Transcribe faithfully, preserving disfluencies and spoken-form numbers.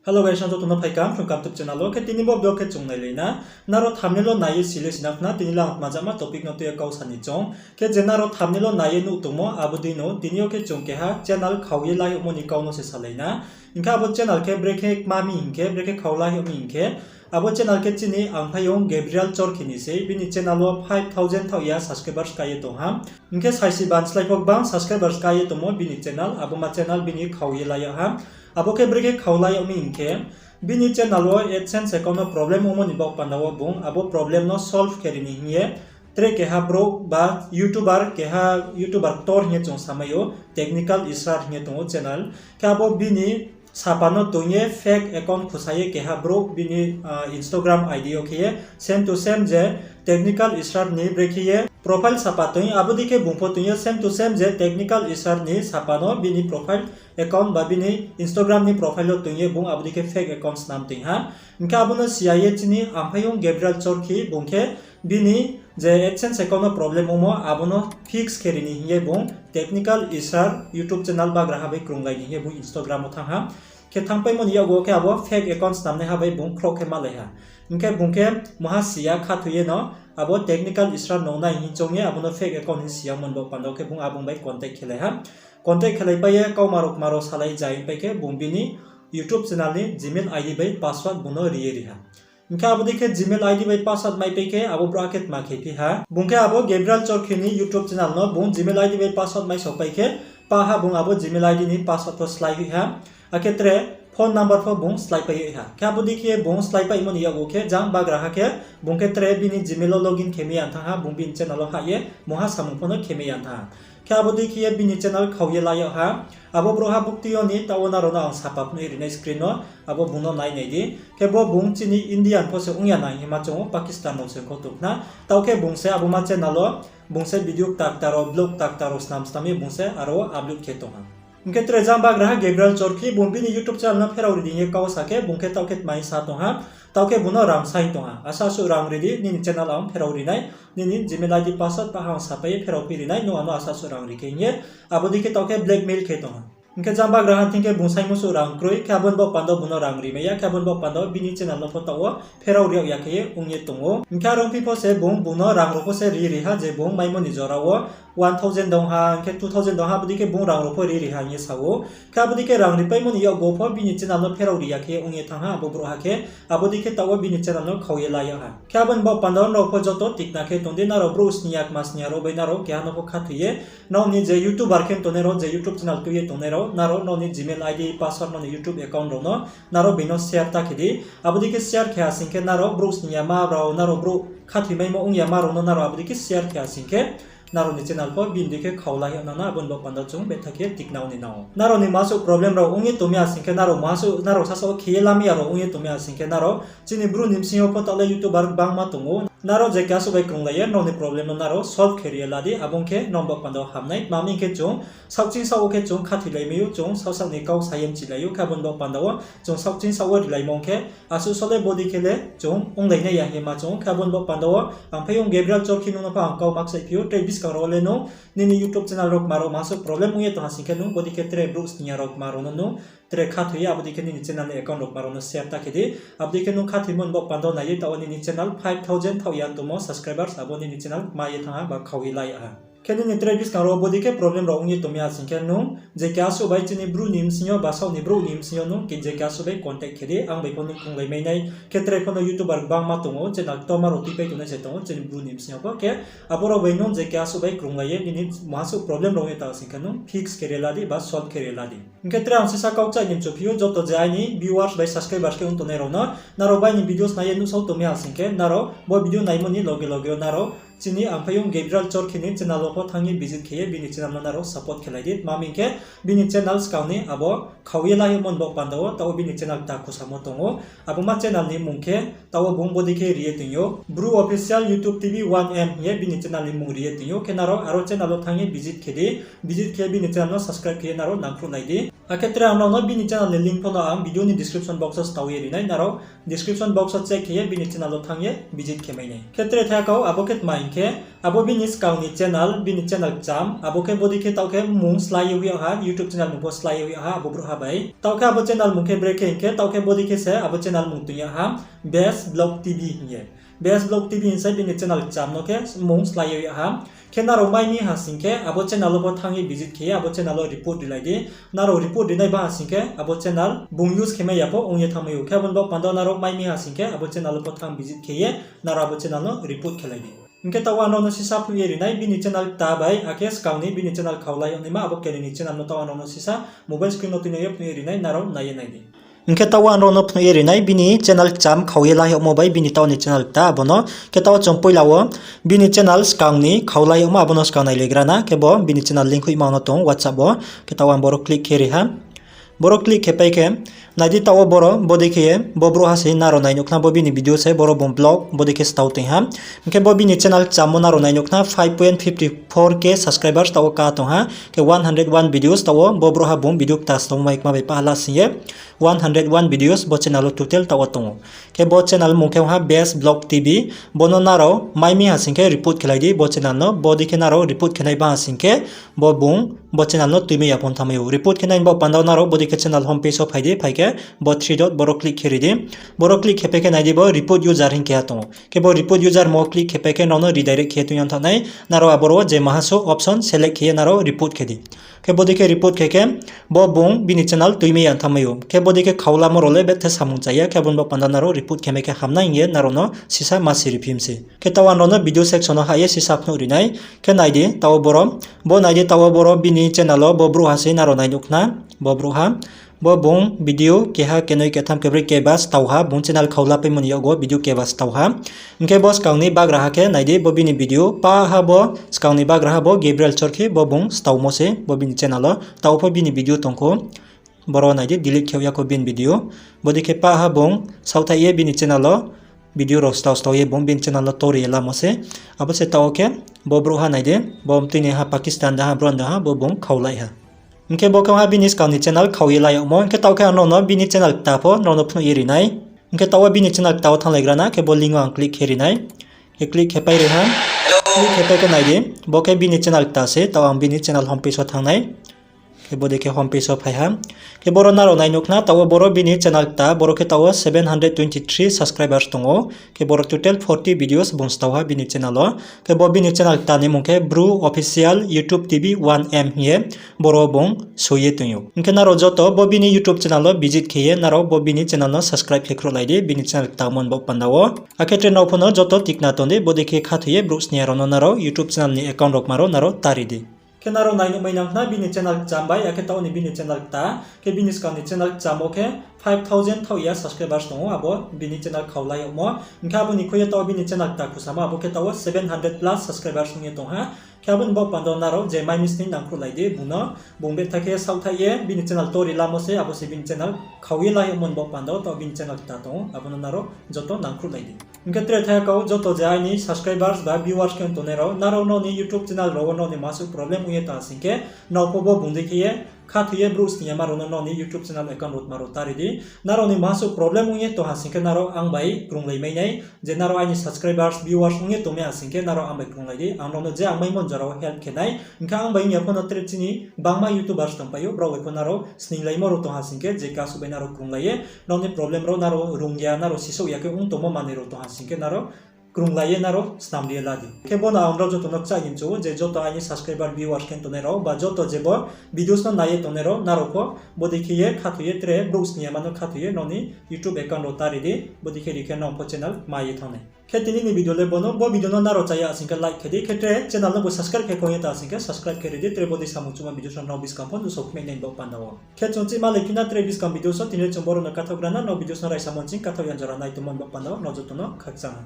Hello guys, nrao joto no phaikam, phrungkam YouTube channel wo. Khe tini bo video khe chung nailai na. Nrao thumbnail wo nai ye si le si nang khna, tini le ang tma jama topic no tui ye kau sa ni choung. Khe je nrao thumbnail wo nai ye nuh tongmo, abo dei no, tini yo khe chung keha channel khau ye la yagmo ni kau no se salai na. Hing khe abo channel khe brekhe kma mi hing khe, brekhe khau la yag mi hing khe, abo channel khe chini angphaiyong Gabriel Chorkhi ni sei, bini channel wo five thousand thaoh ya subscribers ka ye tong ha. Hing khe saisi ban slái pho gbang subscribers ka ye tongmo bini channel, abo ma channel bini khau ye la yag ha. Abo khe brekhe khau la yag mi hing khe, bini channel wo AdSense account no problem ongmo ni baoh panda wo bung abo problem no solve khe ri ni hing ye, tre keha brouh ba YouTuber, keha YouTuber ktor hing ye chung samai ou, Technical Israr hing ye tong ou channel. Khe abo bini sapa no toing ye fake account khusa ye keha brouh bini Instagram ID yo khe ye same to same je Technical Israr ni brekhe ye profile sapa toing, abo dei khe bung pho toing ye same to same je Technical Israr ni sapa no bini profile account ba bini Instagram ni profile wo toing ye bung abo dei khe fake account snam toing ha. Hing khe abo no si ya ye chini angphaiyong Gabriel Chorkhi bung khe bini je AdSense account no problem ongmo abo no fix khe ri ni hing ye bung Technical Israr YouTube channel bagraha bai krunglai ni hing ye bung Instagram wo thanng ha. Khe thanngpaimo ni yakgu wo khe abo fake account snamnaiha bai bung khrouh khe malai ha. Hing khe bung khe mungha si ya khathoi ye no abo Technical Israr no nai hing choung ye abo no fake account hing si ya mo ni baoh panda wo khe bung abo bai contact khelai ha. Contact khelaipai ye kauma rao kma rao salai zai pai khe bung bini YouTube channel ni Gmail ID bai password bung no ri ye ri ha. Hing khe abo dei khe Gmail ID bai password maipai khe abo brouhha khe tma khephi ha. Bung khe abo Gabriel Chorkhi ni YouTube channel no bung Gmail ID bai password maisaopai khe, pah ha bung abo Gmail ID ni password pho slái hoih ha. Akhe tre phone number pho bung sláipai hoih ha. Khe abo dei khe bung sláipaimo ni yakgu khe jang bagraha khe bung khe tre bini Gmail wo login khe mai ya thanng ha, bung bini channel wo hah ye mungha samung pho no khe mai ya thanng ha. Khe abo dei khe ye bini channel khau ye la yag ha. Abo brouhha buktui yo ni taoh wo nrao no ang sapa phnuh ye ri nai screen no, abo bung no nai nai di. Khe bo bung chini Indian pho se ong ya nai hing ma choung ou, Pakistan rao se ongkho tong khna. Taoh khe bung se abo ma channel wo, bung se video kta kta rao, vlog kta kta rao snam snam ye bung se aro wo upload khe tong ha. Hing khe tre jang bagraha Gabriel Chorkhi bung bini YouTube channel no pherao ri di hing ye kau sa khe, bung khe taoh khe tma hing sa tong ha, taoh khe bung no rang sa hing tong ha, asuh asuh rang ri di, nini channel ang pherao ri nai, nini Gmail ID password pah ha ang sapai ye pherao phi ri nai, nung ano asuh asuh rang ri khe hing ye, abo dei khe taoh khe blackmail khe tong ha. Hing khe jang bagraha thing khe bung saingmo suh rang kroi, khe abo ni baoh panda wo bung no rang ri mai ya, khe abo ni baoh panda wo bini channel no pho taoh wo pherao ri yag ya khe ye ong ye tong ou. Hing khe aro ongphi pho se bung, bung no rang rao pho se ri ri ha, je bung maimo ni jora wo one thousand dong ha, hing khe two thousand dong ha, abo dei khe bung rang rao pho ri ri ha hing ye sa ou. Khe abo dei khe rang ripaimo ni yakgu pho bini channel no pherao ri ya khe ong ye thanng ha abo brouhha khe, abo dei khe taoh wo bini channel no khau ye la yag ha. Khe abo ni baoh panda wo nrao pho joto tikna khe tong di, nrao brouh sning ya kma sning ya rao bai nrao keha no pho khathoi ye, nrao ni je YouTuber khe tongnai rao, je YouTube channel tui ye tongnai rao, nrao nrao ni Gmail ID, password, nrao ni YouTube account rao no nrao bini no share ta khe di. Abo dei khe share khe ha sing khe nrao brouh sning yama rao, nrao brouh khathoimaimo ong yama rao no nrao abo dei khe share khe ha sing khe, nrao ni channel pho bini dei khe khau la yag nang na, abo ni baoh panda chung betha khe tikna ong ni nang ou. Nrao ni masuh problem rao ong ye tong mi ha sing khe, nrao masuh, nrao sasa wo khe ye lamai ya rao ong ye tong mi ha sing khe, nrao chini Bru ni bsing yo pho taoh le YouTuber gbangma tong ou. Nrao je keha suh bai krunglai ye, nrao ni problem no nrao solve khe ri ye la di, abo ong khe nrao ni baoh panda wo hamnai. Tma hing khe chung saohching saoh wo khe chung khathoilai mai ou, chung saohsaoh ni kau sa ye mchilai ou, khe abo ni baoh panda wo chung saohching saoh wo rilaimo ong khe, asuh so le bodei khe le chung onglai nai ya hing ye ma chung ou. Khe abo ni baoh panda wo ang phaiyong Gabriel Chorkhi nung no pho ang kau ma kchaihphi ou, tre buskang rao le nung nini YouTube channel rao kma rao masuh problem ong ye tong ha sing khe nung bodei khe tre brouh sning ya rao kma rao no nung tre khathoi ye abo dei khe nini channel ni account rao kma rao no share ta khe di. Abo dei khe nung khathoimo ni baoh panda wo nai ye taoh wo nini channel five thousand thaoh ya tongmo subscribers, abo nini channel kma ye thanng ha ba khau ye la yag ha. Khe nini tre buskang rao bodei khe problem rao ong ye tong mi ha sing khe nung je keha suh bai chini Bru ni bsing yo ba saoh ni brouh ni bsing yo nung je keha suh bai contact khe di, ang bai pho nung krunglai mai nai. Khe tre pho no YouTuber gbangma tong ou, channel ktorma rao tuipai tongnai se tong ou chini Bru ni bsing yo pho. Khe abo rao bai nung je keha suh bai krunglai ye nini masuh problem rao ong ye tong sing khe nung fix khe ri la di ba solve khe ri la di. Hing khe tre ang sisa kau kchaih ni mchuphi ou, joto je aini viewers bai subscribers khe ong tongnai rao no, nrao bo aini videos nai ye nuhsao tong mi ha sing khe, nrao bo video naimo ni loge loge wo nrao chini ang phaiyong Gabriel Chorkhi ni channel wo pho thanng ye visit khe ye bini channel no nrao support khelai di. Tma hing khe bini channel skang ni abo khau ye la yagmo ni baoh panda wo taoh wo bini channel kta khusamo tong ou. Abo ma channel ni mmung khe taoh wo bung bodei khe ri ye tong ou, Bru Official YouTube TV one M hing ye bini channel ni mmung ri ye tong ou. Khe nrao aro channel wo thanng ye visit khe di, visit khe bini channel no subscribe khe ye nrao nangkhruhlai di. Akhe tre ang nrao no bini channel ni link pho no ang video ni description box wo stao ye ri nai, nrao description box wo check khe ye bini channel wo thanng ye visit khe mai nai. Khe tre thai kau abo khe tma hing khe, abo bini skang ni channel, bini channel kcham, abo khe bodei khe taoh khe mmung slái ye hoih yag ha, YouTube channel mung pho slái ye hoih yag ha abo brouhha bai. Taoh khe abo channel mung khe brekhe hing khe, taoh khe bodei khe se abo channel mung toing yag ha, Best Vlog T V hing ye. Best Vlog T V hing se bini channel kcham no khe mmung slái ye hoih yag ha. Khe nrao mai mi ha sing khe abo channel wo pho thanng ye visit khe ye abo channel wo report rilai di. Nrao report rinai ba ha sing khe abo channel bung use khe mai ya pho ong ye thanngmai ou. Khe abo ni baoh panda wo nrao mai mi ha sing khe abo channel wo pho thanng visit khe ye nrao abo channel no report khelai di. Hing khe taoh wo ang nrao no sisa phnuh ye ri nai bini channel kta bai, akhe skang ni bini channel khaulai yag naima abo keni ni channel no taoh wo ang nrao no sisa mobile screen no tuinai ye phnuh ye ri nai, nrao nai ye nai di. Hing khe taoh wo ang nrao no phnuh ye ri nai bini channel kcham khau ye la yagmo bai bini taoh ni channel kta abo no. Khe taoh wo chung poila wo bini channel skang ni khaulai yagmo abo no skang nailaigra na. Khe bo bini channel link hoihma no tong WhatsApp wo. Khe taoh wo ang boro click khe ri ha. Boro click khe pai khe, nai di taoh wo boro bodei khe ye, bo brouhha se nrao nai nuh khna bo bini video se boro bung vlog bodei khe stao toing ha. Hing khe bo bini channel kchammo nrao nai nuh khna five point fifty four K subscribers taoh wo ka tong ha. Khe one hundred one videos taoh wo bo brouhha bung video kta stao mai kma bai pah la sing ye. One hundred one videos bo channel wo total taoh wo tong ou. Khe bo channel mung khe ong ha Best Vlog T V, bo no nrao mai mi ha sing khe report khelai di bo channel no, bodei khe nrao report khe nai ba ha sing khe bo bung bo channel no tuimai ya pho ong thanngmai ou. Report khe nai ni baoh panda wo nrao bodei khe channel home page wo phai di, phai khe bo three dot boro click khe ri di. Boro click khe pai khe nai di bo report user hing keha tong ou. Khe bo report user mo click khe pai khe nrao no redirect khe ye tuinang thanng nai, nrao aboro wo je maha suh option select khe ye nrao report khe di. Khe bodei khe report khe khe bo bung bini channel tuimai ya thanngmai ou. Khe bodei khe khaulamo rao le bethe samung cha ya, khe abo ni baoh panda nrao report khe mai khe hamnai hing ye nrao no sisa ma siri phi mi se. Khe taoh wo ang nrao no video section wo hah ye sisa phnuh ri nai. Khe nai di taoh wo boro, bo nai di taoh wo boro bini channel wo bo brouhha se nrao nai nuh khna, bo brouhha. Bo bung video keha, kenoi, ketham, kebroi, keba stao ha, bung channel khau la paimo ni yakgu video keba stao ha. Hing khe bo skang ni bagraha khe nai di, bo bini video paha bo skang ni bagraha bo Gabriel Chorkhi bo bung staomo se bo bini channel wo. Taoh pho bini video tong khou. Boro nai di delete khe ya khou bini video. Bodei khe paha bung saohthaih ye bini channel wo video rao stao stao ye bung bini channel wo tori ye lamo se. Abo se taoh wo khe bo brouhha nai di, bo mtui ni ha Pakistan da ha, bron da ha, bo bung khaulai ha. Hing khe bo khe ha bini skang ni channel khau ye la yagmo. Hing khe taoh khe ang nrao no bini channel kta pho nrao no phnuh ye ri nai. Hing khe taoh wo bini channel kta wo thannglaigra na, khe bo link wo ang click khe ri nai. Khe click khe pai ri ha. Click khe pai khe nai di, bo khe bini channel kta se, taoh ang bini channel home page wo thanng nai. Khe bodei khe home page wo phai ha. Khe boro nrao nai nuh khna, taoh wo boro bini channel kta, boro khe taoh wo seven hundred twenty three subscribers tong ou. Khe boro total forty videos bung stao ha bini channel wo. Khe bo bini channel kta ni mung khe Bru Official YouTube T V one M hing ye boro bung soi ye toing ou. Hing khe nrao joto bo bini YouTube channel wo visit khe ye nrao bo bini channel no subscribe khe khruhlai di, bini channel kta mon bo panda wo. Akhe tre nrao pho no joto tikna tong di, bodei khe khathoi ye brouh sning ya rao no nrao YouTube channel ni account rao kma rao nrao tari di. Khe nrao nai nuh mai nang khna bini channel kcham bai, akhe taoh ni bini channel kta, khe bini skang ni channel kcham wo khe five thousand thaoh ya subscribers tong ou, abo bini channel khau la yagmo. Hing khe abo ni khui ye taoh bini channel kta khusamo, abo khe taoh wo seven hundred plus subscribers ong ye tong ha. Khe abo ni baoh panda wo nrao je mai mi sning nangkhruhlai di, bung no, bung betha khe saohthaih ye bini channel tori lamo se, abo se bini channel khau ye la yagmo ni baoh panda wo taoh bini channel kta tong ou, abo no nrao joto nangkhruhlai di. Hing khe tre thai kau joto je aini subscribers ba viewers khe tongnai rao, nrao nrao ni YouTube channel rao wo nrao ni maha suh problem ong ye tong ha sing khe, nrao pho bo bung dei khe ye khathoi ye brouh sning yama rao no nrao ni YouTube channel account rao tma rao tari di. Nrao ni maha suh problem ong ye tong ha sing khe nrao ang bai krunglai mai nai, je nrao aini subscribers, viewers ong ye tongmai ha sing khe nrao ang bai krunglai di, ang nrao no je ang maimo ni jora wo help khe nai. Hing khe ang bai ong ya pho no tre chini bangma YouTubers tongpai ou, brao bai pho nrao sninglaimo rao tong ha sing khe, je kasu bai nrao krunglai ye nrao ni problem rao nrao rung ya, nrao sisouh ya khe ong tongmo manoi rao tong ha sing khe nrao krunglai ye nrao snam ri ye la di. Khe bo no ang nrao joto no kchaih ni mchu ou je joto aini subscriber, viewers khe tongnai rao ba joto je bo videos no nai ye tongnai rao, nrao pho bodei khe ye khathoi ye tre brouh sning yama no khathoi ye nrao ni YouTube account rao tari di, bodei khe ri khe nrao pho channel ma ye thanng nai. Khe tini ni video le bo no, bo video no nrao cha ya sing khe like khe di, khe tre channel no bo subscribe khe kong ye ta sing khe subscribe khe ri di, tre bodei samung chuma video rao nrao buskang pho nuhsao khe mai nai bo panda wo. Khe chung chih malai phi na tre buskang video wo, tini le chung boro no kathaoh gra na, nrao video no raisa mon ching kathaoh ya jora nai tongmo ni bo panda wo nrao joto no khakchang ha.